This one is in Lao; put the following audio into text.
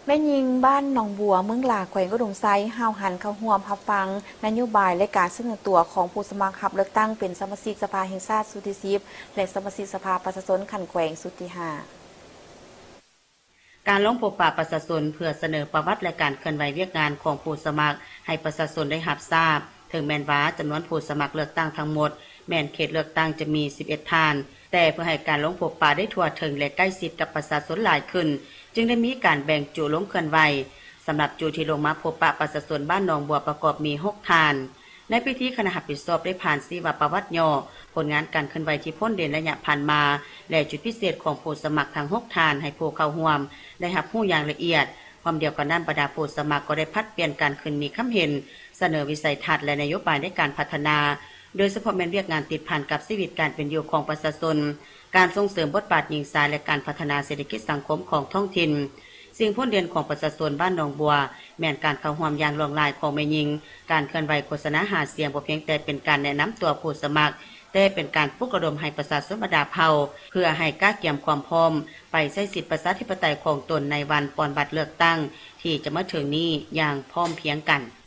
ແມ່ຍິງບ້ານໜອງບົວ ເມືອງຫຼາ ແຂວງອຸດົມໄຊ ຫ້າວຫັນເຂົ້າຮ່ວມຮັບຟັງນະໂຍບາຍ ແລະ ການສະເໜີຕົວຂອງຜູ້ສະໝັກຮັບເລືອກຕັ້ງເປັນສະມາຊິກສະພາແຫ່ງຊາດຊຸດທີສິບ ແລະ ສະມາຊິກສະພາປະຊາຊົນຂັ້ນແຂວງຊຸດທີຫ້າ. ການລົງພົບປະປະຊາຊົນເພື່ອສະເໜີປະຫວັດ ແລະ ການເຄື່ອນໄຫວວຽກງານຂອງຜູ້ສະໝັກໃຫ້ປະຊາຊົນໄດ້ຮັບຊາບ, ເຖິງແມ່ນວ່າຈຳນວນຜູ້ສະໝັກເລືອກຕັ້ງທັງໝົດແມ່ນເຂດເລືອກຕັ້ງຈະມີສິບເອັດທ່ານ, ແຕ່ເພື່ອໃຫ້ການລົງພົບປະໄດ້ທົ່ວເຖິງ ແລະ ໃກ້ຊິດກັບປະຊາຊົນຫຼາຍຂຶ້ນ, ຈຶ່ງໄດ້ມີການແບ່ງຈຸລົງເຄື່ອນໄຫວ. ສຳລັບຈຸທີ່ລົງມາພົບປະປະຊາຊົນບ້ານໜອງບົວປະກອບມີຫົກທ່ານ. ໃນພິທີຄະນະຮັບຜິດຊອບໄດ້ຜ່ານຊີວະປະຫວັດຫຍໍ້, ຜົນງານການເຄື່ອນໄຫວທີ່ພົ້ນເດັ່ນໄລຍະຜ່ານມາ ແລະ ຈຸດພິເສດຂອງຜູ້ສະໝັກທັງຫົກທ່ານໃຫ້ຜູ້ເຂົ້າຮ່ວມໄດ້ຮັບຮູ້ຢ່າງລະອຽດ. ພ້ອມດຽວກັນນັ້ນ, ບັນດາຜູ້ສະໝັກກໍໄດ້ຜັດປ່ຽນການຂຶ້ນມີຄຳເຫັນ, ສະເໜີວິໄສທັດ ແລະ ນະໂຍບາຍໃນການພັດທະນາ, ໂດຍສະເພາະແມ່ນວຽກງານຕິດພັນກັບຊີວິດການເປັນຢູ່ຂອງປະຊາຊົນ, ການສົ່ງເສີມບົດບາດຍິງຊາຍ ແລະ ການພັດທະນາເສດຖະກິດສັງຄົມຂອງທ້ອງຖິ່ນ. ສິ່ງໂພດເດັ່ນຂອງປະຊາຊົນບ້ານໜອງບົວ ແມ່ນການເຂົ້າຮ່ວມຢ່າງຫຼວງຫຼາຍຂອງແມ່ຍິງ. ການເຄື່ອນໄຫວໂຄສະນາຫາສຽງບໍ່ພຽງແຕ່ເປັນການແນະນຳຕົວຜູ້ສະໝັກ, ແຕ່ເປັນການປຸກລະດົມໃຫ້ປະຊາຊົນບັນດາເຜົ່າ ເພື່ອໃຫ້ກະກຽມຄວາມພ້ອມໄປໃຊ້ສິດປະຊາທິປະໄຕຂອງຕົນໃນວັນປ່ອນບັດເລືອກຕັ້ງທີ່ຈະມາເຖິງນີ້ຢ່າງພ້ອມພຽງກັນ.